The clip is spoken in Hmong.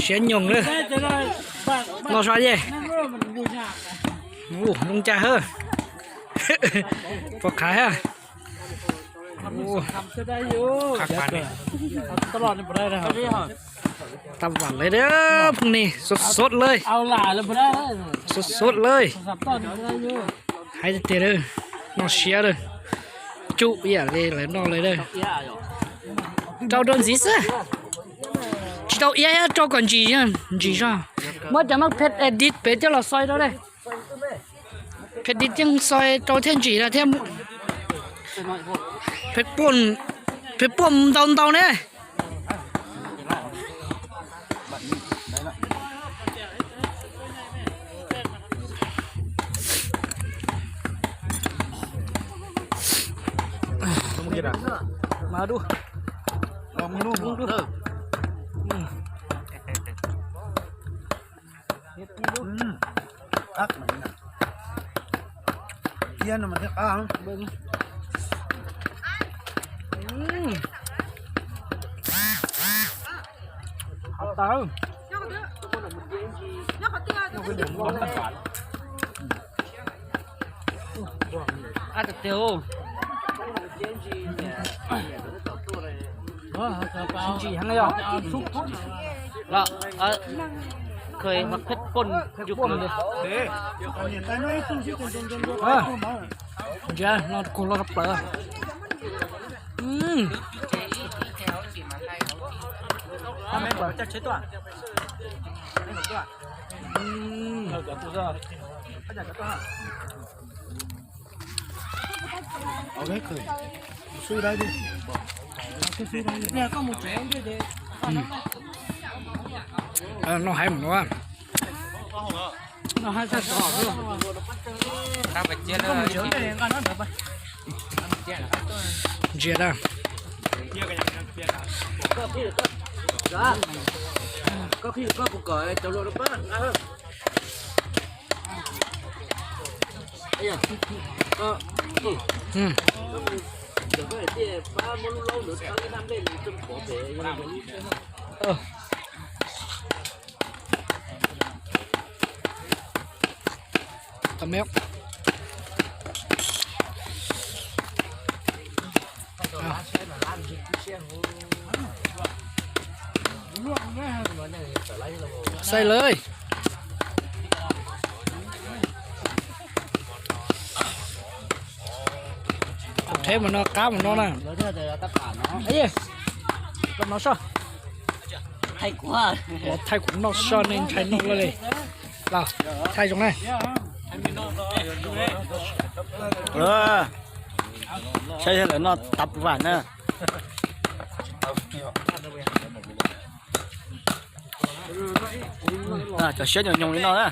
Siab nyoos lawm. No so ye. Ua zoo cas hab. Puas qhaiv hab. Tab vam lawm, phooj ywg, sốt sốt lawm. Sốt sốt lawm. Hais tiag tiag lawm, noj siab lawm. Tsum ib yam li lawv noj lawm. Rau rau ntxiv xwb. Tsis tau iab thiab, rau kom ntsim, ntsim zog. Muab cov no phem edit pem coj los soi rau dej. Phem edit thiaj soi rau thiaj ntsim thiab. Phem puaj ntau ntau ne. Ntsia no kuv los rau plaws. No hais mus no. Ntsia da. Xaij lawm. Theb mus no, qab mus no na. Los no soj. Thaij kuv noj soj, nej ntshai noj luaj li. Los thaij zoo na. Saib lawv noj tab vam na. Cov siab nyoos nyoos li no na.